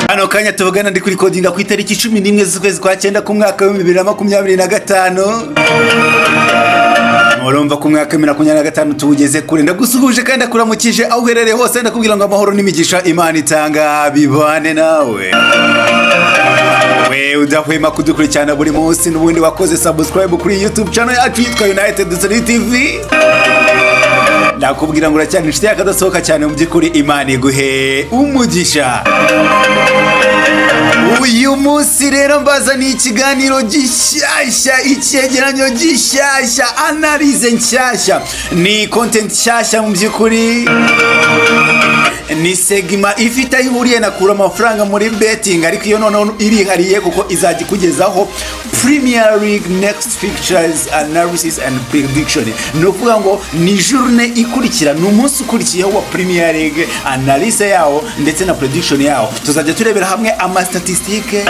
Hano kanya tuvugana ndi kurikodinga ku itariki 11 z'ukwezi kwa cyenda ku mwaka wa 2025. Murumva ku mwaka wa 2025 tuwugeze kure. Ndagusuhuje kandi ndakuramukije aho uherereye hose, ndakubwira ngo amahoro n'imigisha Imana itanga bibane nawe, we udahwema kudukurikirana buri munsi, n'ubundi wakoze subscribe kuri YouTube channel yacu yitwa United 3 TV. Ndakubwira ngo uracyari inshuti yakadasohoka cyane. Mu by'ukuri Imana iguhe umugisha. Uyu munsi rero mbazaniye ikiganiro gishyashya, icyegeranyo gishyashya, analyse nshyashya, ni content nshyashya. Mu by'ukuri ni segment ifite aho ihuriye na kura amafaranga muri betting, ariko iyo noneho irihariye kuko izajya ikugezaho Premier League next fixtures analysis and prediction. Ni ukuvuga ngo ni journée ikurikira, ni umunsi ukurikiyeho wa Premier League, analyse yawo ndetse na prediction yawo. Tuzajya turebera hamwe amastatistike,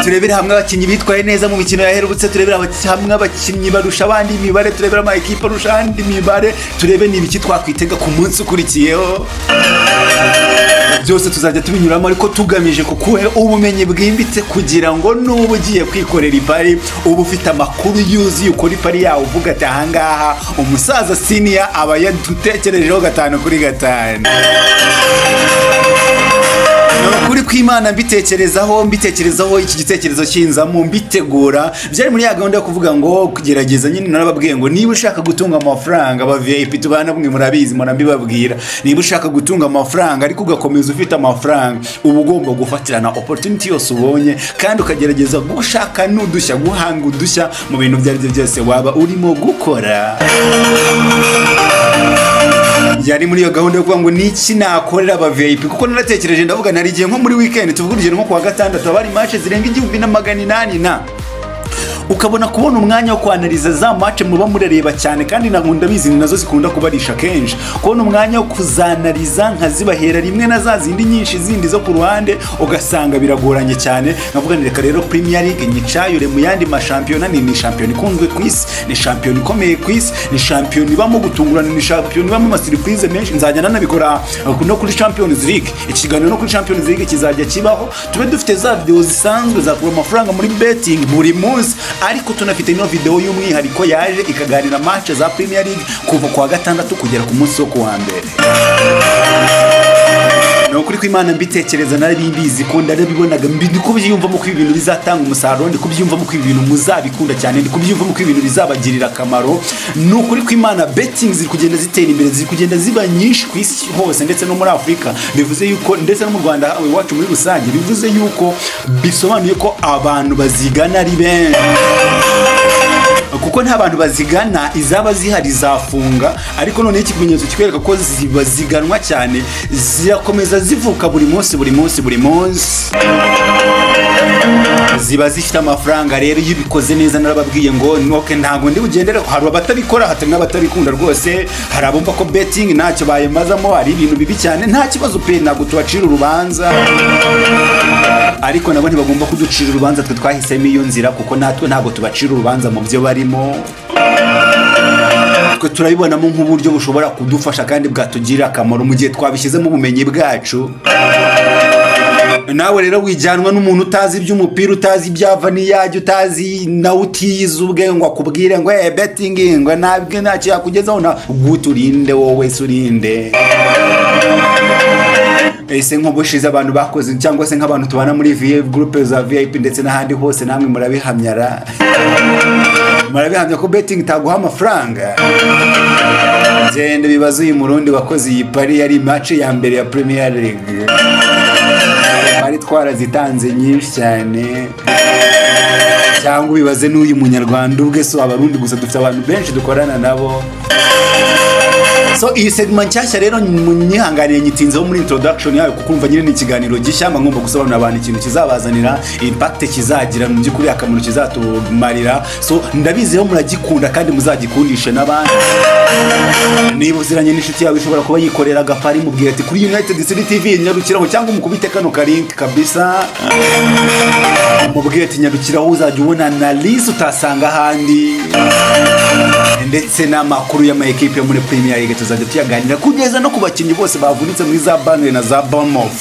turebere hamwe abakinnyi bitwaye neza mu mikino yaherutse, turebere hamwe abakinnyi barusha abandi imibare, turebere ama ekipa arusha abandi imibare, turebe ni ibiki twakwitega ku munsi ukurikiyeho. Byose tuzajya tubinyuramo, ariko tugamije kukuha ubumenyi bwimbitse kugira ngo nuba ugiye kwikorera ipari uba ufite amakuru yuzuye, ukora ipari yawe uvuga ati: "Ahangaha umusaza siniya aba yadutekerejeho gatanu kuri gatanu." Ni ukuri kw'Imana, mbitekerezaho, iki gitekerezo kinzamo mbitegura, byari muri ya gahunda yo kuvuga ngo kugerageza nyine. Narababwiye ngo niba ushaka gutunga amafaranga, aba VIP tubana mwe murabizi, murambibabwira, niba ushaka gutunga amafaranga ariko ugakomeza ufite amafaranga, uba ugomba gufatirana opportunity yose ubonye kandi ukagerageza gushaka n'udushya, guhanga udushya mu bintu ibyo ari byo byose waba urimo gukora. Yari muri iyo gahunda yo kuvuga ngo niki nakorera aba VIP, kuko naratekereje ndavuga nari igihe nko muri weekend, tuvuga urugero nko kuwa gatandatu, haba hari match zirenga 1800 na ukabona kubona umwanya wo kwanaliza za match muba murareba cyane, kandi na ndabizi ni nazo zikunda kubarisha kenshi. Kubona umwanya wo kuzanaliza nkazibahera rimwe na za zindi nyinshi zindi zo ku ruhande, ugasanga biragoranye cyane. Nkavuga ni reka rero Premier League nyicayure mu yandi mashampiyona. Ni shampiyona ikunzwe ku isi, ni shampiyona ikomeye ku isi, ni shampiyona ibamo gutungurana, ni shampiyona ibamo amasurprise menshi. Nzajya nanabikora no kuri Champions League. Ikiganiro no kuri Champions League kizajya kibaho, tube dufite za video zisanzwe zakura amafaranga muri betting buri munsi, ariko tunafite ino video y'umwihariko yaje ikaganira match za Premier League kuva kuwa gatandatu kugera ku munsi wo kuwa mbere. Ni ukuri ko Imana, mbitekereza nari mbizi ko ndarabibonaga, ndi kubyiyumvamo ko ibi bintu bizatanga umusaruro, ndi kubyiyumvamo ko ibi bintu muzabikunda cyane, ndi kubyiyumvamo ko ibintu bizabagirira akamaro. Ni ukuri ko Imana, betting ziri kugenda zitera imbere, ziri kugenda ziba nyinshi ku isi hose ndetse no muri Afurika, bivuze yuko ndetse no mu Rwanda iwacu muri rusange, bivuze yuko bisobanuye ko abantu bazigana ari benshi, kuko nta bantu bazigana izaba zihari zafunga. Ariko noneho ikimenyetso kikwereka ko ziba ziganwa cyane, zirakomeza zivuka buri munsi, buri munsi, buri munsi, ziba zifite amafaranga. Rero iyo ubikoze neza, narababwiye ngo okay, ntabwo ndi bugendere. Hari abatabikora, hatari n'abatabikunda rwose. Hari abumva ko betting ntacyo bayimazamo, hari ibintu bibi cyane. Nta kibazo pe, ntabwo tubacira urubanza, ariko nabo ntibagomba kuducira urubanza twe twahisemo iyo nzira, kuko natwe ntabwo tubacira urubanza mu byo barimo. Twe turabibonamo nk'uburyo bushobora kudufasha kandi bwatugirira akamaro mu gihe twabishyizemo ubumenyi bwacu. Nawe rero wijyanwa n'umuntu utazi iby'umupira, utazi ibyava n'iyajya, utazi nawe utiyize ubwe, ngo akubwire ngo betting ngo ntabwo ntacyo yakugezaho. Na gute? Urinde wowe se? Urinde ese? Nk'ubushize abantu bakoze, cyangwa se nk'abantu tubana muri VIP, groupe za VIP ndetse n'ahandi hose, namwe murabihamya, murabihamya ko betting itaguha amafaranga. Genda bibaze uyu Murundi wakoze iyi pari, yari match ya mbere ya Premier League, twari twarazitanze nyinshi cyane. Cyangwa ubibaze n'uyu Munyarwanda ubwe. Si Abarundi gusa, dufite abantu benshi dukorana nabo. So iyi segment nshyashya rero, munyihanganiye nyitinzeho muri introduction yayo, kuko urumva nyine ni ikiganiro gishya, mba ngomba gusobanurira abantu ikintu kizabazanira, impact kizagira, mu by'ukuri akamaro kizatumarira. So ndabizi rero muragikunda kandi muzagikundishe n'abandi. Niba uziranye n'inshuti yawe ishobora kuba yikorera agapari, mubwira ati: "Kuri United City TV nyarukiraho", cyangwa umukubite kano kalink kabisa. Mubwire ati nyarukiraho, uzajya ubona analyse utasanga ahandi, ndetse n'amakuru y'ama ekipe yo muri Premier League tuzajya tuyaganira, kugeza no ku bakinnyi bose bavunitse muri za Burnley na za Bournemouth.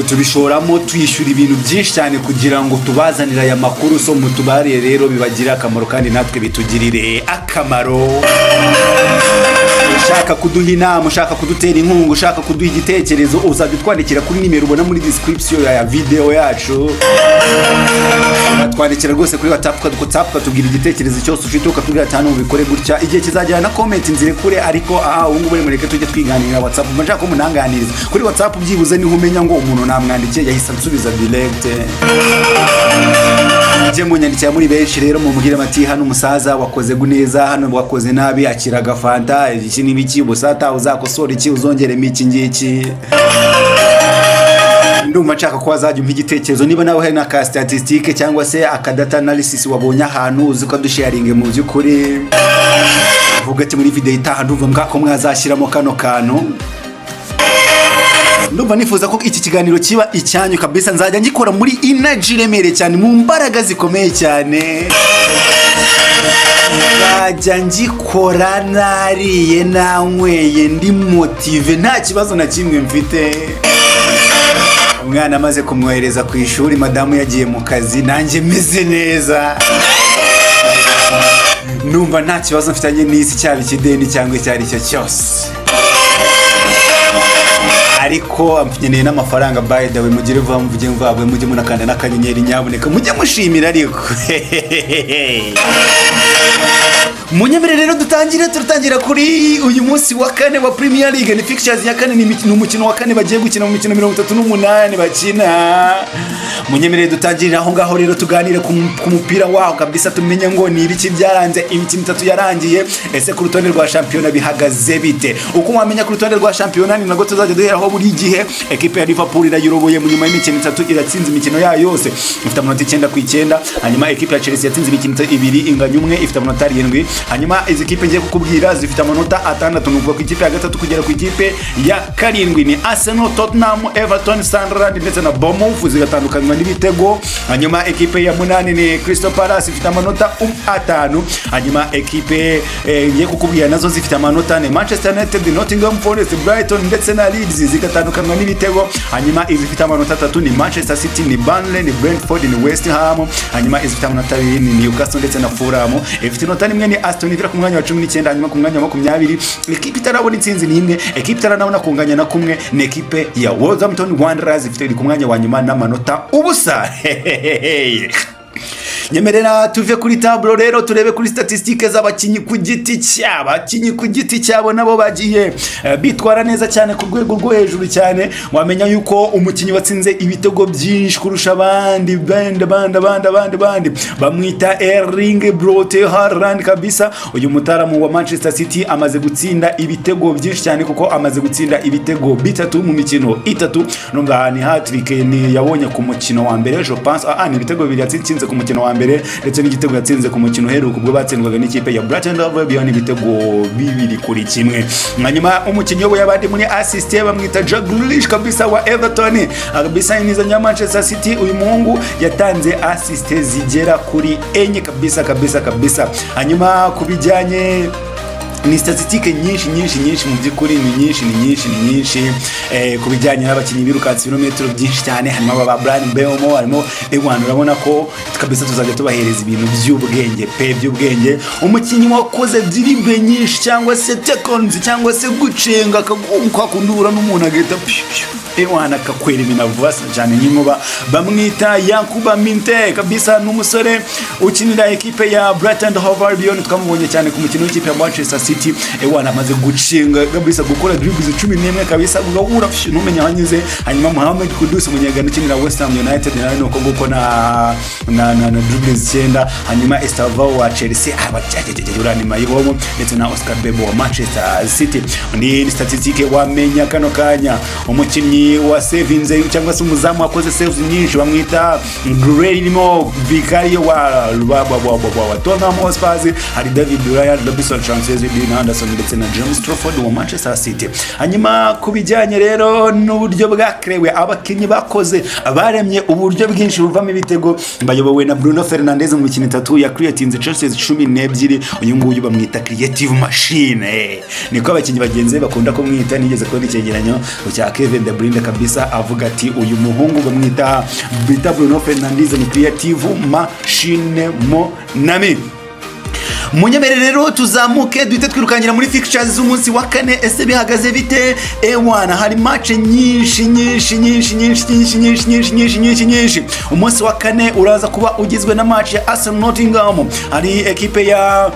Tubishoramo, twishyura ibintu byinshi cyane kugira ngo tubazanire aya makuru. So mutubariye rero bibagirire akamaro kandi natwe bitugirire akamaro. Ushaka kuduha inama, ushaka kudutera inkunga, ushaka kuduha igitekerezo, uzajya utwandikira kuri nimero ubona muri description ya video yacu. Twandikira rwose kuri WhatsApp, WhatsApp, ukatubwira igitekerezo cyose ufite, ukatubwira ati hano mubikore gutya. Igihe kizagera na comment nzirekure, ariko aha ubu ngubu mureke tujye twiganirira WhatsApp. Mba nshaka ko munanganiriza kuri WhatsApp, byibuze niho umenya ngo umuntu namwandikiye yahise ansubiza direct. Mujye munyandikira muri benshi rero, mumubwire bati hano umusaza wakoze neza, hano wakoze nabi, akira agafanta, iki n'ibiki, ubusata uzakosora iki, uzongeremo iki ngiki. Ndumva nshaka ko wazajya umpa igitekerezo. Niba nawe hari n'aka statistique cyangwa se aka data analysis wabonye ahantu, uzi ko dusharinge. Mu by'ukuri uvuga ati muri video itaha ndumva ko mwazashyiramo kano kantu. Ndumva nifuza ko iki kiganiro kiba icyanyu kabisa. Nzajya ngikora muri energy iremereye cyane, mu mbaraga zikomeye cyane. Nzajya ngikora nariye, nanyweye, ndi motivé, nta kibazo na kimwe mfite. Umwana amaze kumwohereza ku ishuri, madamu yagiye mu kazi, nanjye meze neza, numva nta kibazo mfitanye n'isi, cyaba ikideni cyangwa icyo ari cyo cyose. Ariko nkeneye n'amafaranga, by the way. Mugire vuba, mvuge vuba, mujye munakanda n'akanyenyeri nyabuneka, mujye mushimira. Ariko munyemere rero dutangire. Turatangira kuri uyu munsi wa kane wa Premier League. Ni fixtures ya kane, ni umukino wa kane bagiye gukina mu mikino 38 bakina. Munyemere dutangirire aho ngaho rero, tuganire ku mupira waho kabisa, tumenye ngo ni ibiki byaranze imikino itatu yarangiye. Ese ku rutonde rwa shampiyona bihagaze bite? Uko wamenya ku rutonde rwa shampiyona ni nabwo tuzajya duheraho buri gihe. Ekipe ya Liverpool irayiroboye mu nyuma y'imikino itatu, iratsinze imikino yayo yose, ifite amanota 9 ku 9. Hanyuma ekipe ya Chelsea yatsinze imikino ibiri, inganya umwe, ifite amanota 7. Hanyuma izi kipe ngiye kukubwira zifite amanota 6, ni ukuva ku ikipe ya gatatu kugera ku ikipe ya karindwi, ni Arsenal, Tottenham, Everton, Sunderland ndetse na Bournemouth, zigatandukanywa n'ibitego. Hanyuma ekipe ya munani ni Crystal Palace, ifite amanota 5. Hanyuma ekipe ngiye kukubwira nazo zifite amanota 4, Manchester United, Nottingham Forest, Brighton ndetse na Leeds, zigatandukanywa n'ibitego. Hanyuma izifite amanota 3 ni Manchester City, ni Burnley, ni Brentford, ni West Ham. Hanyuma izifite amanota 2 ni Newcastle ndetse na Fulham. Ifite inota rimwe ni Aston Villa ku mwanya wa 19. Hanyuma ku mwanya wa 20, ekipe itarabona intsinzi ni imwe, ekipe itaranabona kunganya na kumwe, ni ekipe ya Wolverhampton Wanderers, ifite iri ku mwanya wa nyuma n'amanota 0. Nyemerera tuve kuri tableau rero, turebe kuri statistique z'abakinnyi ku giti cyabo. Abakinnyi ku giti cyabo nabo bagiye bitwara neza cyane ku rwego rwo hejuru cyane. Wamenya yuko umukinnyi watsinze ibitego byinshi kurusha abandi bandi bandi abandi abandi bandi bamwita Erling Braut Haaland kabisa. Uyu mutaramu wa Manchester City amaze gutsinda ibitego byinshi cyane, kuko amaze gutsinda ibitego bitatu mu mikino itatu. Numva ni hat-trick ni yabonye ku mukino wa mbere, je pense. Ni ibitego bibiri yatsinze ku mukino wa mbere ndetse n'igitego yatsinze ku mukino uheruka ubwo batsindwaga n'ikipe ya Brighton and Hove Albion ibitego 2-1. Hanyuma umukinnyi uyoboye abandi muri assist bamwita Jack Grealish kabisa wa Everton kabisa, inizanya Manchester City. Uyu muhungu yatanze assist zigera kuri enye kabisa kabisa kabisa. Hanyuma ku bijyanye ni statistique nyinshi nyinshi nyinshi, mu by'ukuri ni nyinshi, ni nyinshi, ni nyinshi. Ku bijyanye n'abakinnyi birukanse ibirometero byinshi cyane, harimo aba Bryan Mbeumo, harimo Ewan. Urabona ko kabisa tuzajya tubahereza ibintu by'ubwenge pe, by'ubwenge. Umukinnyi wakoze dribble nyinshi cyangwa se tackles cyangwa se gucenga akagunka kundura n'umuntu agahita piu, piu, Ewan akakwera ibintu vuba cyane nk'inkuba, bamwita Yankuba Minteh kabisa. N'umusore ukinira ekipe ya Brighton Hove Albion, twamubonye cyane ku mukino w'ikipe ya Manchester City. Ewan amaze gucenga kabisa, gukora dribbles 11 kabisa, ugahura ntumenye aho anyuze. Hanyuma Mohamed Kudus, umunyagana ukinira West Ham United, nawe nuko nguko na dribbles 9. Hanyuma Estevao wa Chelsea, abacyagegege Mayibobo, ndetse na Oscar Bobb wa Manchester City. Ni statistique wamenya kano kanya, umukinnyi Umukinnyi wa savinze cyangwa se umuzamu wakoze saves nyinshi bamwita Guillermo Vicario wa Tottenham Hotspur. Hari David Raya, Robinson Sanchez, Dean Henderson ndetse na James Trafford wa Manchester City. Hanyuma ku bijyanye rero n'uburyo bwa crewe, abakinnyi bakoze, baremye uburyo bwinshi buvamo ibitego, bayobowe na Bruno Fernandes. Mu mikino itatu ya creatinze chances 12. Uyu nguyu bamwita creative machine, niko abakinnyi bagenzi be bakunda kumwita. Nigeze kubona icyegeranyo cya Kevin De Bruyne kabisa avuga ati uyu muhungu bamwita bita Bruno Fernandes ni creative machine, mon ami. Munyemere rero tuzamuke, duhite twirukankira muri fixtures z'umunsi wa kane. Ese bihagaze bite? Ewana, hari match nyinshi nyinshi nyinshi nyinshi nyinshi nyinshi nyinshi nyinshi nyinshi nyinshi. Umunsi wa kane uraza kuba ugizwe na match ya Arsenal, Nottingham, hari ekipe ya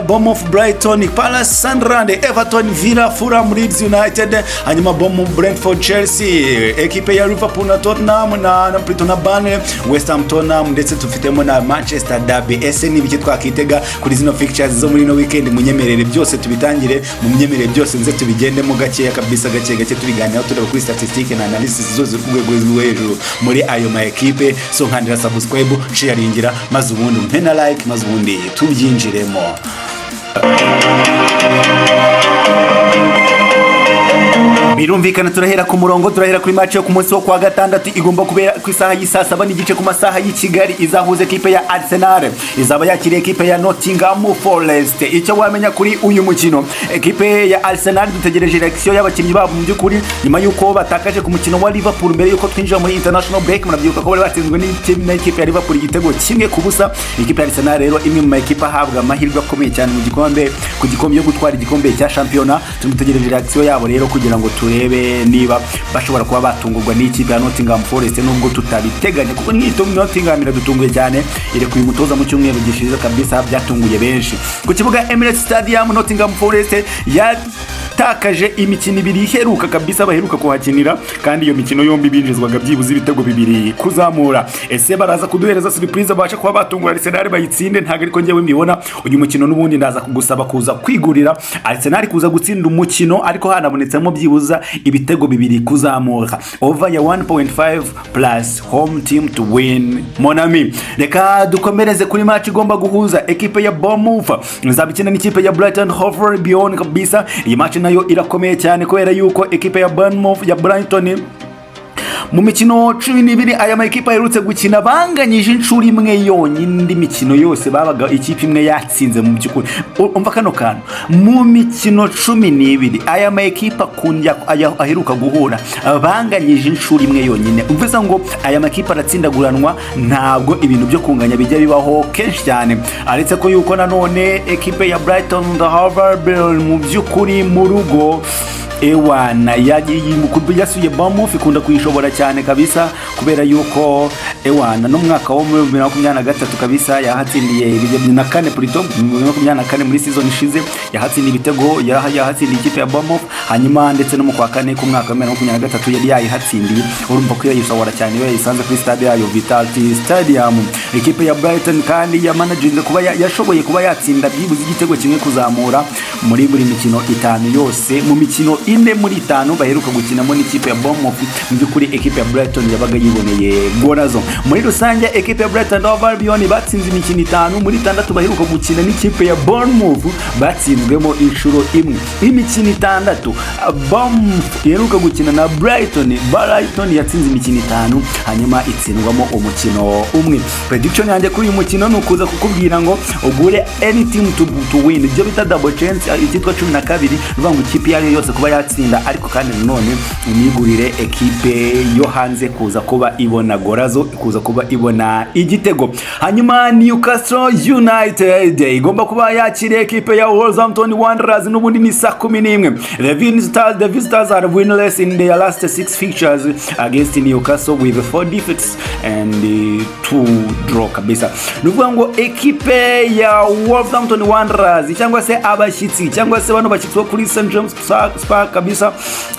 Bournemouth, Brighton, Palace, Sunderland, Everton, Villa, Fulham, Leeds United, hanyuma Bournemouth, Brentford, Chelsea, ekipe ya Liverpool na Tottenham na Brighton na Burnley, West Ham, Tottenham, ndetse tufitemo na Manchester Derby. Ese ni ibiki twakitega kuri zino fixtures zo muri ino weekend? Munyemerere byose tubitangire, munyemerere byose nze tubigendemo gakeya kabisa, gake gake, tubiganiraho, tureba kuri statistique na analysis zose ku rwego rwo hejuru muri ayo ma ekipe. So nkandira subscribe, sharingira, maze ubundi umpe na like, maze ubundi tubyinjiremo. Birumvikana, turahera ku murongo, turahera kuri match yo ku munsi wo kwa gatandatu igomba kubera ku isaha y'isaa 7:30 ku masaha y'i Kigali, izahuza ekipe ya Arsenal izaba yakiriye ekipe ya Nottingham Forest. Icyo wamenya kuri uyu mukino, ekipe ya Arsenal dutegereje reaction y'abakinnyi babo. Mu by'ukuri, nyuma y'uko batakaje ku mukino wa Liverpool mbere y'uko twinjira muri international break, murabyibuka ko bari batsinzwe n'ikipe ya Liverpool igitego 1-0. Ikipe ya Arsenal rero, imwe mu makipe ahabwa amahirwe akomeye cyane mu gikombe, ku gikombe yo gutwara igikombe cya shampiyona, tumutegereje reaction yabo rero kugira ngo turebe niba bashobora kuba batungurwa n'ikipe ya Nottingham Forest, nubwo tutabiteganya, kuko nk'iyi Nottingham iradutunguye cyane, irekuye umutoza mu cyumweru gishize kabisa, byatunguye benshi. Ku kibuga Emirates Stadium, Nottingham Forest yatakaje imikino ibiri iheruka kabisa baheruka kuhakinira, kandi iyo mikino yombi binjizwaga byibuze ibitego bibiri kuzamura. Ese baraza kuduhereza surprise, babasha kuba batungura Arsenal bayitsinde? Ntabwo ariko njyewe mbibona. Uyu mukino n'ubundi ndaza kugusaba kuza kwigurira Arsenal kuza gutsinda umukino, ariko hanabonetsemo byibuza ibitego bibiri kuzamura, over ya 1.5 plus home team to win, mon ami. Reka dukomereze kuri match igomba guhuza ekipe ya Bournemouth izaba ikina n'ikipe ya Brighton Hove Albion kabisa. Iyi match nayo irakomeye cyane kubera yuko ekipe ya Bournemouth, ya Brighton, mu mikino 12 aya makipe aherutse gukina banganyije inshuro imwe yonyine, indi mikino yose babaga ikipe imwe yatsinze. Mu by'ukuri, umva kano kantu: mu mikino 12 aya makipe aheruka guhura, banganyije inshuro imwe yonyine. Umvise ngo aya makipe aratsindaguranwa, ntabwo ibintu byo kunganya bijya bibaho kenshi cyane. Aretse ko yuko nanone ekipe ya Brighton and Hove Albion mu by'ukuri mu rugo, ewana, yasuye Bournemouth, ikunda kuyishobora cyane kabisa, kubera yuko ewana no mwaka wo muri 2023 kabisa yahatsindiye na kane, plutôt 2024, muri season ishize yahatsindiye ibitego, yahatsindiye ikipe ya Bournemouth. Hanyuma ndetse no mu kwa kane k'umwaka wa 2023 yari yayihatsindiye. Urumva ko yayishobora cyane iyo yayisanze kuri stade yayo, Vitality Stadium. Ikipe ya Brighton kandi yamanaginze kuba yashoboye kuba yatsinda byibuze igitego kimwe kuzamura muri buri mikino itanu yose. Mu mikino ine muri itanu baheruka gukinamo n'ikipe ya Bournemouth, mu by'ukuri ekipe ya Brighton yabaga yiboneye gorazo. Muri rusange, ekipe ya Brighton Hove Albion batsinze imikino itanu muri itandatu baheruka gukina n'ikipe ya Bournemouth, batsinzwemo inshuro imwe. Imikino itandatu Bournemouth iheruka gukina na Brighton, Brighton yatsinze imikino itanu, hanyuma itsindwamo umukino umwe. Prediction yanjye kuri uyu mukino ni ukuza kukubwira ngo ugure any team to win, ibyo bita double chance, icyitwa 12, ni ukuvuga ngo ikipe iyo ari yo yose kuba yatsinda, ariko kandi nanone unigurire ekipe yo hanze kuza kuba ibona gorazo, kuza kuba ibona igitego. Hanyuma Newcastle United igomba kuba yakiriye ekipe ya Wolverhampton Wanderers, n'ubundi ni saa 11. The visitors are winless in their last six fixtures against Newcastle, with four defeats and two draw kabisa. Ni ukuvuga ngo ekipe ya Wolverhampton Wanderers, cyangwa se abashyitsi, cyangwa se bano bashyitsi bo kuri St James Park kabisa,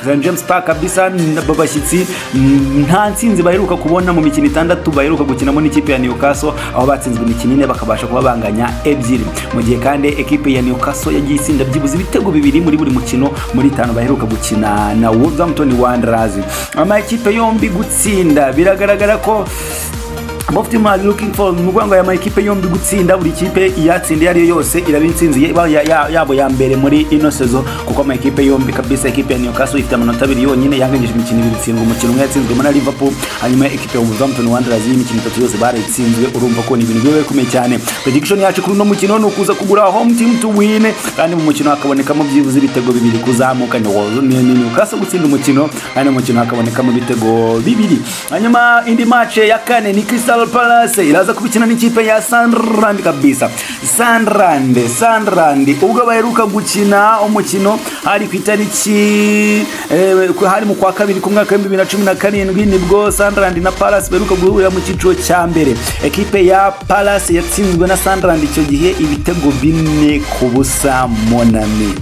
St James Park kabisa, abo bashyitsi Nta ntsinzi baheruka kubona mu mikino 6 baheruka gukinamo n'ikipe ya Newcastle, aho batsinzwe imikino 4, bakabasha kuba banganya ebyiri, mu gihe kandi ekipe ya Newcastle yagiye itsinda byibuze ibitego bibiri muri buri mukino muri 5 baheruka gukina na Wolverhampton Wanderers. Ama ekipe yombi gutsinda, biragaragara ko both team are looking for, ni ukuvuga ngo aya makipe yombi gutsinda, buri kipe iyatsinda iyo ariyo yose iraba intsinzi yabo ya mbere muri ino saison, kuko amakipe yombi kabisa, ekipe ya Newcastle ifite amanota 2 yonyine, yanganyije imikino 2, itsindwa umukino umwe yatsinzwemo na Liverpool. Hanyuma ekipe ya Wolverhampton Wanderers y'imikino 3 yose barayitsinzwe. Urumva ko ni ibintu biba bikomeye cyane. Prediction yacu kuri uno mukino ni ukuza kugura home team to win, kandi mu mukino hakabonekamo byibuze ibitego 2 kuzamuka. Ni Newcastle gutsinda umukino, kandi mu mukino hakabonekamo ibitego 2. Hanyuma indi match ya kane ni Crystal Palace iraza kubikina n'ikipe ya Sunderland kabisa. Sunderland ubwo baheruka gukina umukino hari ku itariki hari mu kwa kabiri ku mwaka wa 2017, nibwo Sunderland na Palace baheruka guhurira mu cyiciro cya mbere. Ekipe ya Palace yatsinzwe na Sunderland icyo gihe ibitego 4-0, mon ami.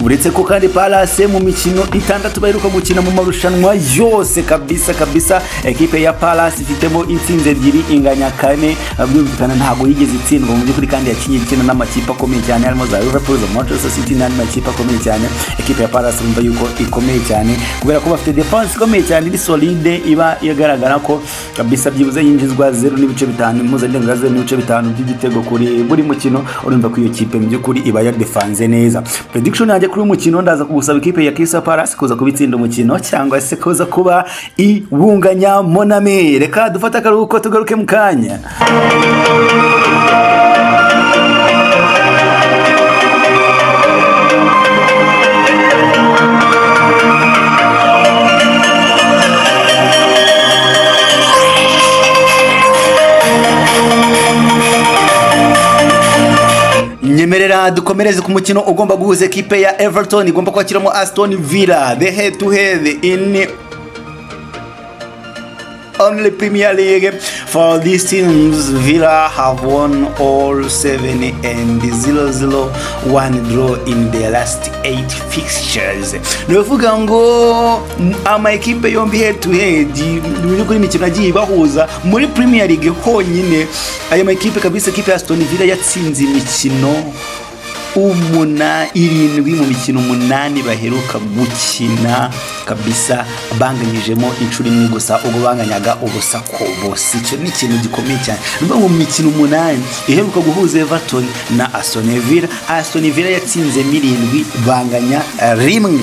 Uretse ko kandi Palace mu mikino 6 baheruka gukina mu marushanwa yose kabisa kabisa, ekipe ya Palace ifitemo intsinzi 2, inganya 4. Byumvikana ntabwo yigeze itsindwa mu by'ukuri, kandi yakinye ikina n'amakipe akomeye cyane, harimo za Liverpool, za Manchester City n'andi makipe akomeye cyane. Ekipe ya Palace urumva yuko ikomeye cyane kubera ko bafite defense ikomeye cyane, iri solide, iba igaragara ko kabisa byibuze yinjizwa 0.5, impuzandengo ya 0.5 by'igitego kuri buri mukino. Urumva ko iyo kipe mu by'ukuri iba yadefanze neza. Prediction yanjye kuri uyu mukino, ndaza kugusaba ikipe ya Crystal Palace kuza kubitsinda umukino cyangwa se kuza kuba iwunganya, mon ami. Reka dufate akaruhuko, tugaruke mu kanya. Nyemerera dukomereze ku mukino ugomba guhuza ekipe ya Everton igomba kwakiramo Aston Villa. The head to head in only Premier League for these teams, Villa have won all 7 and 0-0-1 draw in their last 8 fixtures. Ni ukuvuga ngo ama ekipe yombi head to head, mu by'ukuri imikino yagiye ibahuza muri Premier League honyine, ayo ma ekipe kabisa, ekipe ya Aston Villa yatsinze imikino 7 mu mikino 8 baheruka gukina kabisa, banganyijemo inshuro imwe gusa, ubwo banganyaga 0-0. Icyo ni ikintu gikomeye cyane. Ni ukuvuga ngo mu mikino 8 iheruka guhuza Everton na Aston Villa, Aston Villa yatsinzemo 7, banganya 1.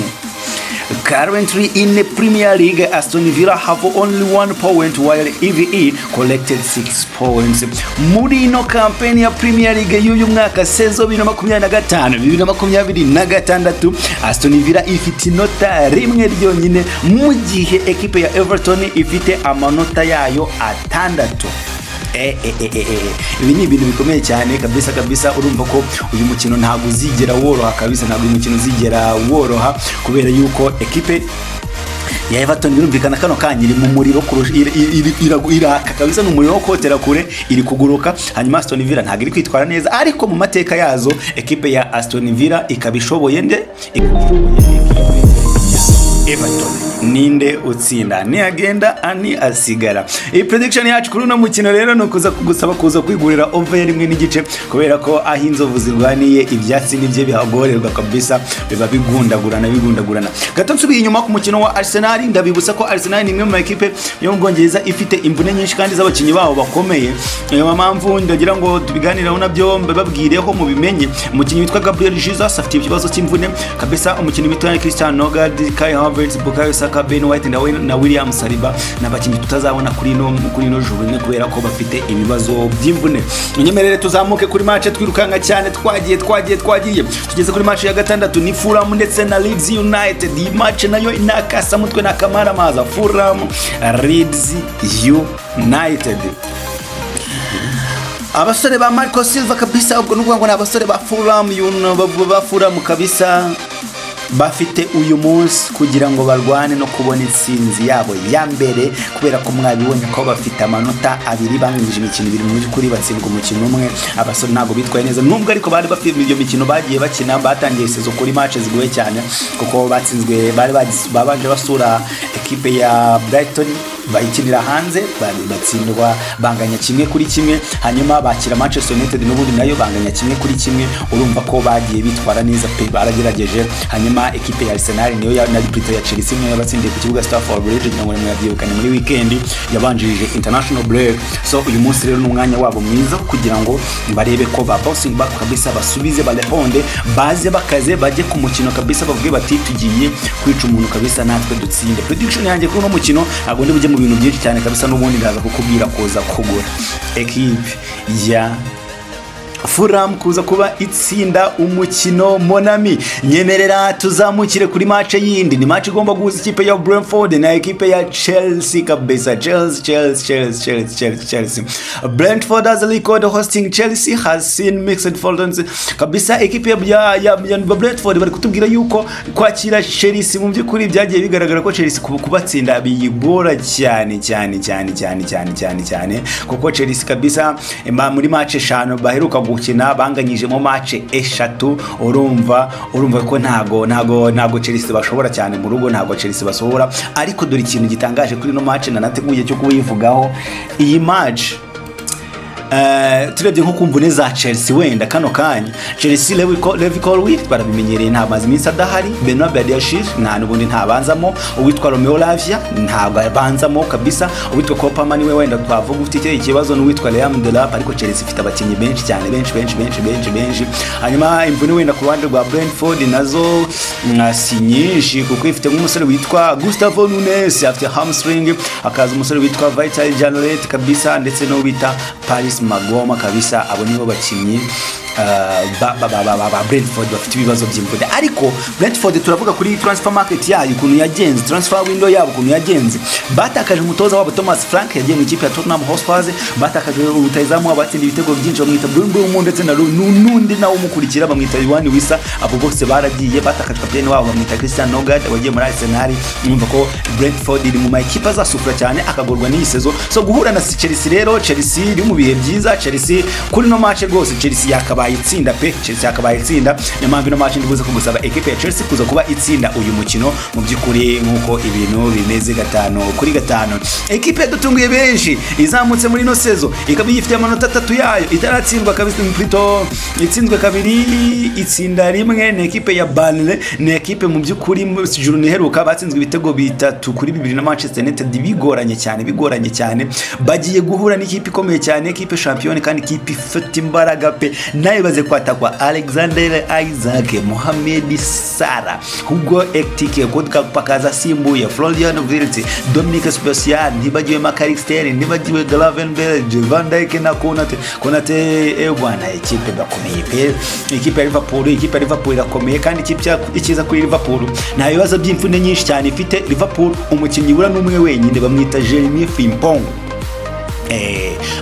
Currently in the Premier League, Aston Villa have only 1 point while EVE collected 6 points. Muri ino campaign ya Premier League y'uyu mwaka, saison 2025 2026, Aston Villa ifite inota 1 ryonyine, mu gihe ekipe ya Everton ifite amanota yayo 6. Ibi ni ibintu bikomeye cyane kabisa kabisa. Urumva ko uyu mukino ntabwo uzigera woroha kabisa, ntabwo uyu mukino uzigera woroha, kubera yuko ekipe ya Everton birumvikana kano kanya iri mu muriro kurusha iraka kabisa, ni umuriro wo kotera kure, iri kuguruka. Hanyuma Aston Villa ntabwo iri kwitwara neza, ariko mu mateka yazo ekipe ya Aston Villa ikaba ishoboye nde? Ikaba ishoboye ekipe ya Everton. Ninde utsinda? Nihagenda ani asigara. Iyi prediction yacu kuri uno mukino rero ni ukuza kugusaba kuza kwigurira over ya 1.5, kubera ko aho inzovu zirwaniye ibyatsi nibyo bihagorerwa kabisa, biba bigundagurana bigundagurana. Gato nsubiye inyuma ku mukino wa Arsenal, ndabibutsa ko Arsenal ni imwe mu makipe yo mu Bwongereza ifite imvune nyinshi kandi z'abakinnyi babo bakomeye. Niyo mpamvu ndagira ngo tubiganireho nabyo, mbababwireho mubimenye. Umukinnyi witwa Gabriel Jesus afite ikibazo cy'imvune kabisa. Umukinnyi witwa Christian Nørgaard, Kai Havertz, Bukayo Saka, Ben White na William Saliba ni abakinnyi tutazabona kuri ino journée kubera ko bafite ibibazo by'imvune. Unyemerere tuzamuke kuri match twirukanka cyane. Twagiye, twagiye, twagiye, tugeze kuri match ya gatandatu, ni Fulham ndetse na Leeds United. Iyi match nayo ni akasamutwe, ni akamaramaza. Fulham, Leeds United, abasore ba Marco Silva kabisa, ubwo ni ukuvuga ngo ni abasore ba Fulham, ba Fulham kabisa. Bafite uyu munsi kugira ngo barwane no kubona intsinzi yabo ya mbere, kubera ko mwabibonye ko bafite amanota 2, banganyije imikino 2, mu by'ukuri batsindwa umukino umwe. Abasore ntabwo bitwaye neza, nubwo ariko bari bafite iyo mikino bagiye bakina. Batangiye saison kuri match zigoye cyane, kuko batsinzwe, bari babanje basura ekipe ya Brighton, bayikinira hanze, batsindwa, banganya 1-1. Hanyuma bakira Manchester United, n'ubundi nayo banganya 1-1. Urumva ko bagiye bitwara neza pe, baragerageje. Hanyuma ekipe ya Arsenal niyo ya na plutôt ya Chelsea niyo yabatsindiye ku kibuga Stamford Bridge, ngira ngo mwabyibukanye muri weekend yabanjirije international break. So uyu munsi rero ni umwanya wabo mwiza kugira ngo barebe ko ba bouncing back kabisa, basubize, bareponde, baze bakaze, bajye ku mukino kabisa, bavuge bati: "Tugiye kwica umuntu kabisa, natwe dutsinde." Prediction yanjye kuri uno mukino, ntabwo ndi bujye mu bintu byinshi cyane kabisa, n'ubundi ndaza kukubwira kuza kugura ekipe ya Fulham kuza kuba itsinda umukino. Mon ami, nyemerera tuzamukire kuri match yindi. Ni match igomba guhuza ikipe ya Brentford na ekipe ya Chelsea kabisa. Chelsea, Chelsea, Chelsea, Chelsea, Chelsea, Chelsea. Brentford has a record hosting Chelsea has seen mixed fortunes kabisa. Ekipe ya Brentford bari kutubwira yuko kwakira Chelsea, mu by'ukuri byagiye bigaragara ko Chelsea kubatsinda biyigora cyane cyane cyane cyane cyane cyane cyane, kuko Chelsea kabisa muri match eshanu baheruka gukina banganyijemo match eshatu. Urumva ko ntago Chelsea bashobora cyane mu rugo, ntago Chelsea basohora. Ariko dore ikintu gitangaje kuri ino match nanateguye cyo kuyivugaho. Iyi match, turebye nko ku mvune za Chelsea wenda kano kanya, Chelsea, Levi Colwill barabimenyereye, nta mazi iminsi adahari. Benoit Badiashile nta n'ubundi ntabanzamo. Uwitwa Romeo Lavia ntabwo abanzamo kabisa. Uwitwa Cole Palmer niwe wenda twavuga ufite icyo kibazo, n'uwitwa Liam Delap. Ariko Chelsea ifite abakinnyi benshi cyane, benshi benshi benshi benshi benshi. Hanyuma imvune wenda ku ruhande rwa Brentford nazo si nyinshi, kuko ifite nk'umusore witwa Gustavo Nunes afite hamstring, hakaza umusore witwa Vitaly Janelt kabisa, ndetse n'uwo bita Paris Maghoma kabisa. Abo nibo bakinnyi ba Brentford bafite ibibazo by'imvune. Ariko Brentford, turavuga kuri transfer market yayo ukuntu yagenze, transfer window yabo ukuntu yagenze. Batakaje umutoza wabo Thomas Frank, yagiye mu ikipe ya Tottenham Hotspur. Batakaje rutahizamu wabo batsinda ibitego byinshi, bamwita Bruno Mbeumo, ndetse na n'undi nawe umukurikira bamwita Yoane Wissa. Abo bose baragiye. Batakaje kapiteni wabo bamwita Christian Nørgaard, wagiye muri Arsenal. Mwumva ko Brentford iri mu ma ekipe azasufura cyane, akagorwa n'iyi saison. So guhura na Chelsea rero, Chelsea iri mu bihe byiza. Chelsea kuri no match rwose, Chelsea yakabaye itsinda pe, Chelsea yakabaye itsinda. Niyo mpamvu ino match ndibuze kugusaba ekipe ya Chelsea kuza kuba itsinda uyu mukino. Mu by'ukuri nk'uko ibintu bimeze 5-5, ekipe yadutunguye benshi, izamutse muri ino saison, ikaba yifitiye amanota 3 yayo, itaratsindwa kabisa, plutôt itsinzwe kabiri, itsinda rimwe, ni ekipe ya Burnley. Ni ekipe mu by'ukuri mu journée iheruka batsinzwe ibitego 3-2 na Manchester United, bigoranye cyane, bigoranye cyane. Bagiye guhura n'ikipe ikomeye cyane, ekipe championne kandi ikipe ifite imbaraga pe. Nayo baze kwatakwa Alexander Isak, Mohamed Salah, Hugo Ekitike, pakaza asimbuye Florian Wirtz, Dominic Szoboszlai, ntibagiwe Mac Allister, ntibagiwe Gravenberch, Van Dijk na Konate. Konate, bwana, ekipe bakomeye pe. Ekipe ya Liverpool irakomeye, kandi ikipe ikiza kuri Liverpool, nta bibazo by'imvune nyinshi cyane ifite. Liverpool umukinnyi ibura n'umwe wenyine, bamwita Jeremy Frimpong.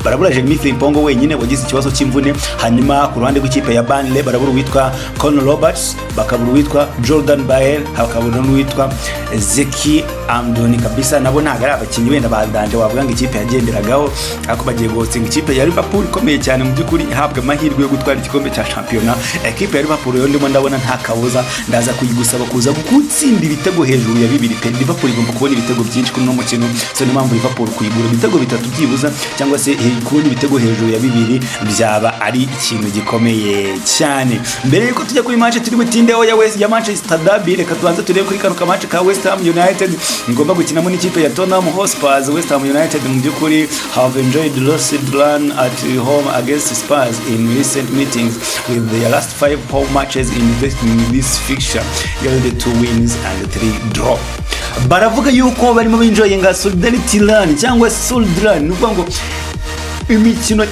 Barabura Jeremy Frimpong wenyine wagize ikibazo cy'imvune. Hanyuma ku ruhande rw'ikipe ya Burnley barabura uwitwa Conor Roberts, bakabura uwitwa Jordan Beyer, bakabura n'uwitwa Zeki Amdouni kabisa. Nabo ntabwo ari abakinnyi wenda ba danger wavuga ngo ikipe yagenderagaho, ariko bagiye guhostinga ikipe ya Liverpool ikomeye cyane, mu by'ukuri ihabwa amahirwe yo gutwara igikombe cya shampiyona. Ekipe ya Liverpool yo ndimo ndabona nta kabuza ndaza kuyigusaba kuza gutsinda ibitego hejuru ya 2 pe. Liverpool igomba kubona ibitego byinshi kuri uno mukino. So niyo mpamvu Liverpool kuyigura ibitego 3 byibuza, cyangwa se kubona ibitego hejuru ya 2, byaba ari ikintu gikomeye cyane. Mbere yuko tujya kuri match turi butindeho ya Manchester Derby, reka tubanze turebe kuri kano ka match ka West Ham United ngomba gukinamo n'ikipe ya Tottenham Hotspur. West Ham United mu by'ukuri have enjoyed lucid run at home against Spurs in recent meetings, with their last five home matches in this fixture yielded two wins and three draw. Baravuga yuko barimo binjoyinga solidarity run cyangwa solid run, ni ukuvuga ngo imikino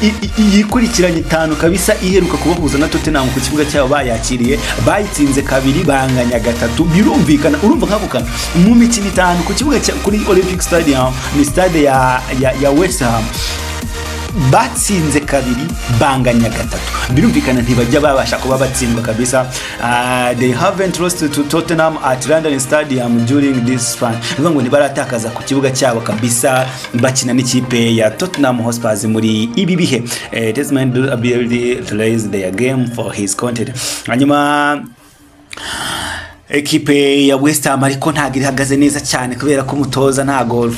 yikurikiranye itanu kabisa iheruka kubahuza na Tottenham ku kibuga cyabo bayakiriye, bayitsinze kabiri, banganya gatatu. Birumvikana, urumva nk'ako kantu, mu mikino itanu ku kibuga kuri Olympic Stadium, ni stade ya West Ham. Batsinze kabiri, banganya gatatu. Birumvikana ntibajya babasha kuba batsindwa kabisa. They haven't lost to Tottenham at London Stadium during this span. Bivuga ngo ntibaratakaza ku kibuga cyabo kabisa bakina n'ikipe ya Tottenham Hotspur muri ibi bihe. Desmond ability to raise their game for his content. Hanyuma ekipe ya West Ham ariko ntabwo ihagaze neza cyane kubera ko umutoza ntago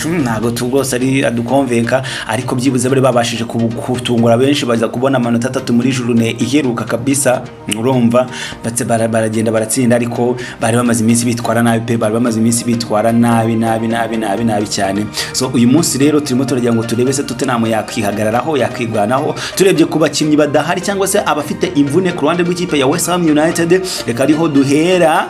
tu rwose ari adukonvenka, ariko byibuze bari babashije kutungura benshi, baza kubona amanota 3 muri journée iheruka kabisa. Urumva batse baragenda baratsinda, ariko bari bamaze iminsi bitwara nabi pe, bari bamaze iminsi bitwara nabi nabi nabi nabi nabi cyane. So uyu munsi rero turimo turagira ngo turebe se Tottenham yakwihagararaho, yakwirwanaho. Turebye ku bakinnyi badahari cyangwa se abafite imvune ku ruhande rw'ikipe ya West Ham United, reka ariho duhera.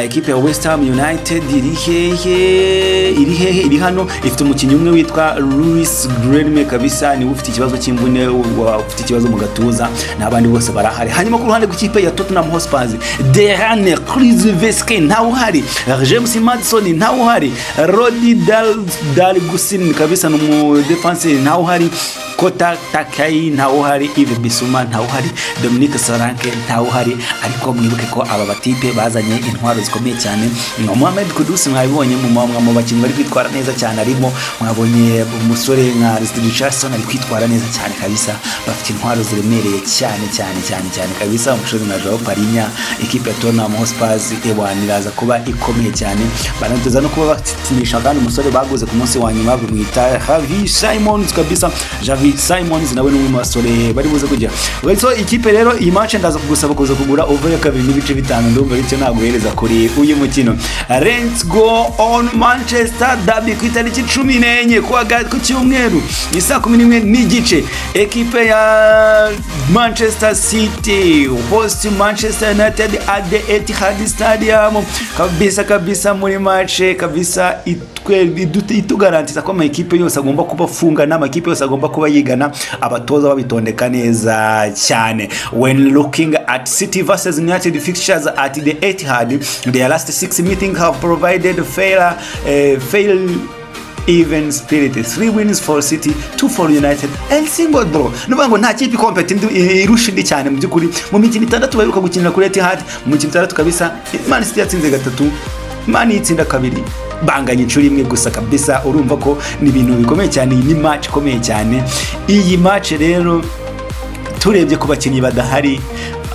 Ekipe ya West Ham United iri hehe? Iri hehe? Iri hano. Ifite umukinnyi umwe witwa Luis Guilherme kabisa, niwe ufite ikibazo cy'imvune, ufite ikibazo mu gatuza, n'abandi bose barahari. Hanyuma ku ruhande rw'ikipe ya Tottenham Hotspur, Dejan Kulusevski ntawe uhari, James Maddison ntawe uhari, Rodi Dragusin kabisa ni umudefenseur ntawe uhari, Kota Takai ntawe uhari, Yves Bissouma ntawe uhari, Dominic Solanke ntawe uhari. Ariko mwibuke ko aba batipe bazanye intwaro zikomeye cyane. Nka Mohamed Kudus mwabibonye mu bakinnyi bari kwitwara neza cyane arimo, mwabonye umusore nka Richardson ari kwitwara neza cyane kabisa. Bafite intwaro ziremereye cyane cyane cyane cyane kabisa. Umusore nka Joao Palhinha, ikipe ya Tottenham Hotspur ewana iraza kuba ikomeye cyane. Banateza no kuba bakinisha kandi umusore baguze ku munsi wa nyuma bamwita Xavi Simons kabisa. Xavi Simons nawe ni umwe mu basore bari buze kujya. Well, so ikipe rero, iyi match ndaza kugusaba kuza kugura over ya 2.5. Ndumva aricyo naguhereza kuri uyu mukino. Let's go on Manchester Derby ku itariki 14 ku cyumweru ni saa 11:30. Ekipe ya Manchester City host Manchester United at the Etihad Stadium kabisa kabisa, muri match kabisa itugarantiza ko amakipe yose agomba kuba afungana, amakipe yose agomba kuba yigana, abatoza babitondeka neza cyane. When looking at City versus United fixtures at the Etihad, their last six meetings have provided fair even split: three wins for City, two for United and single draw. Nuvuga ngo nta kipe ikompeta irusha indi cyane mu by'ukuri. Mu mikino 6 baheruka gukinira kuri Etihad, mu mikino 6 kabisa, Man City yatsinze gatatu, Man itsinda kabiri, banganya inshuro imwe gusa kabisa. Urumva ko ni ibintu bikomeye cyane. Iyi ni match ikomeye cyane. Iyi match rero, turebye ku bakinnyi badahari,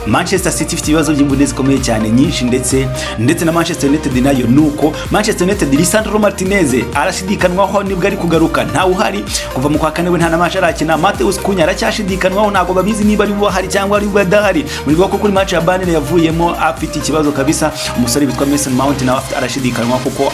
Manchester City ifite ibibazo by'imvune zikomeye cyane nyinshi, ndetse na Manchester United nayo nuko. Manchester United, Lisandro Martinez arashidikanwaho nibwo ari kugaruka, ntawe uhari kuva mu kwa kane, we nta na match arakina. Matheus Cunha aracyashidikanwaho, ntabwo babizi niba ari buhari cyangwa ari badahari. Muri ko kuri match ya Burnley yavuyemo afite ikibazo kabisa. Umusore witwa Mason Mount nawe arashidikanwa kuko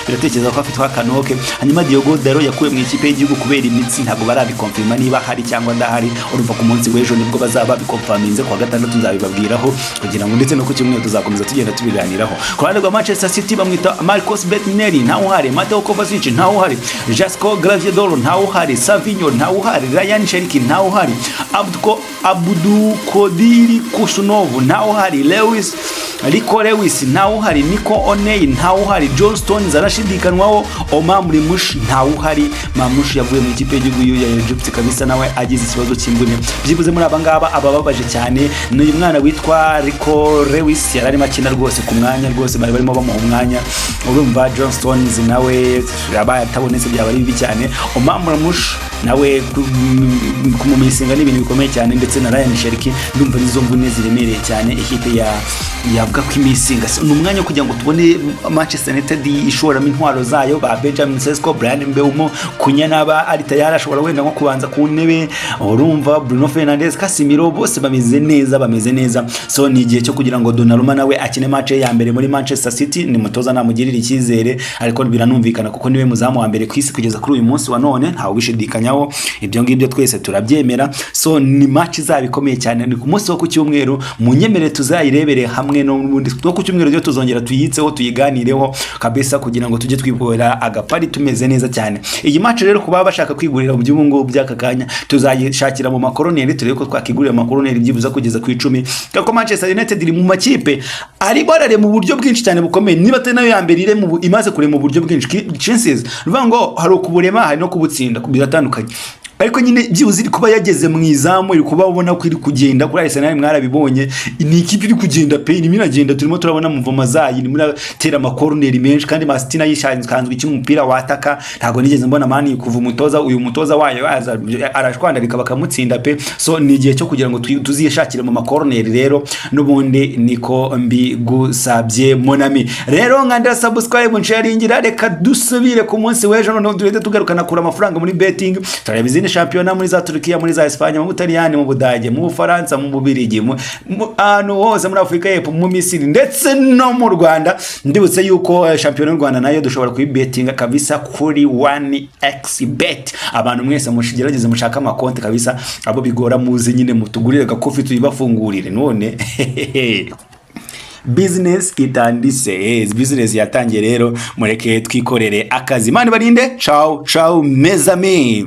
biratekereza ko afite akanoke. Hanyuma Diogo Dalot yakuwe mu ikipe y'igihugu kubera imitsi, ntabwo barabikonfirma niba ahari cyangwa adahari. Urumva ku munsi w'ejo nibwo bazaba babikonfirminze, kuwa gatandatu nzabibabwiraho kugira ngo ndetse no ku cyumweru tuzakomeza tugenda tubiganiraho. Ku ruhande rwa Manchester City, bamwita Marcos Bettinelli ntawe uhari, Mateo Kovacic ntawe uhari, Josko Gvardiol ntawe uhari, Savinho ntawe uhari, Rayan Cherki ntawe uhari, Abdukodir Khusanov ntawe uhari, Lewis Rico Lewis ntawe uhari, Nico O'Neill ntawe uhari, John Stones arashidikanwaho, Omar Marmoush ntawe uhari. Marmoush yavuye mu ikipe y'igihugu ya Egypt kabisa, nawe agize ikibazo cy'imvune. Byibuze muri aba ngaba abababaje cyane ni uyu mwana witwa Rico Lewis, yari arimo akina rwose ku mwanya rwose, bari barimo bamuha umwanya. Urumva John Stones nawe yabaye atabonetse byaba ari bibi cyane. Omar Marmoush nawe kumumisinga ni ibintu bikomeye cyane, ndetse na Rayan Cherki. Ndumva nizo mvune ziremereye cyane ikipe ya yavuga ko imisinga. Ni umwanya wo kugira ngo tubone Manchester United ishoramo intwaro zayo, ba Benjamin Sesko, Bryan Mbeumo, Cunha naba ari tayari ashobora wenda nko kubanza ku ntebe. Urumva Bruno Fernandes, Casemiro, bose bameze neza, bameze neza. So ni igihe cyo kugira ngo Donnarumma nawe akine match ye ya mbere muri Manchester City. Ni mutoza namugirira icyizere, ariko biranumvikana kuko niwe muzamu wa mbere ku isi kugeza kuri uyu munsi wa none, ntawe ubishidikanyaho, ibyo ngibyo twese turabyemera. So ni match izaba ikomeye cyane, ni ku munsi wo ku cyumweru, munyemerere tuzayirebere hamwe no N'ubundi no ku cyumweru ryo tuzongera tuyitseho, tuyiganireho kabisa, kugira ngo tujye twibora agapari tumeze neza cyane. Iyi match rero, kuba bashaka kwigurira mu by'ubu ngubu by'aka kanya, tuzayishakira mu makoroneri, turebe ko twakigurira amakoroneri byibuze kugeza ku 10, kuko Manchester United iri mu makipe arimo ararema uburyo bwinshi cyane bukomeye, niba atari nayo ya mbere irema imaze kurema uburyo bwinshi, chances. Ni ukuvuga ngo hari ukuburema, hari no kubutsinda, biratandukanye. Ariko nyine byibuze iri kuba yageze mu izamu, iri kuba ubona ko iri kugenda. Kuri Arsenal mwarabibonye, ni ikipe iri kugenda pe, irimo iragenda. Turimo turabona mouvement zayo, irimo iratera amakoroneri menshi, kandi Man City nayo isanzwe ikina umupira wataka. Ntabwo nigeze mbona Man kuva umutoza, uyu mutoza wayo aza, arashwandarika bakamutsinda pe. So ni igihe cyo kugira ngo tuzishakire mu makoroneri rero. N'ubundi niko mbigusabye, mon ami. Rero nkandira subscribe, nsharingira. Reka dusubire ku munsi w'ejo, noneho duhite tugarukana kura amafaranga muri betting. Turareba izindi shampiyona muri za Turukiya, muri za Espagne, mu Butaliyani, mu Budage, mu Bufaransa, mu Bubirigi, ahantu hose muri Afurika y'Epfo, mu Misiri, ndetse no mu Rwanda. Ndibutse yuko shampiyona y'u Rwanda nayo dushobora kuyibetinga kabisa kuri 1x Bet. Abantu mwese mugerageze mushake amakonti kabisa, abo bigora muze nyine mutugurire gakofi tuyibafungurire. None business itanditse, business yatangiye rero, mureke twikorere akazi. Imana ibarinde. Ciao ciao, mes amis.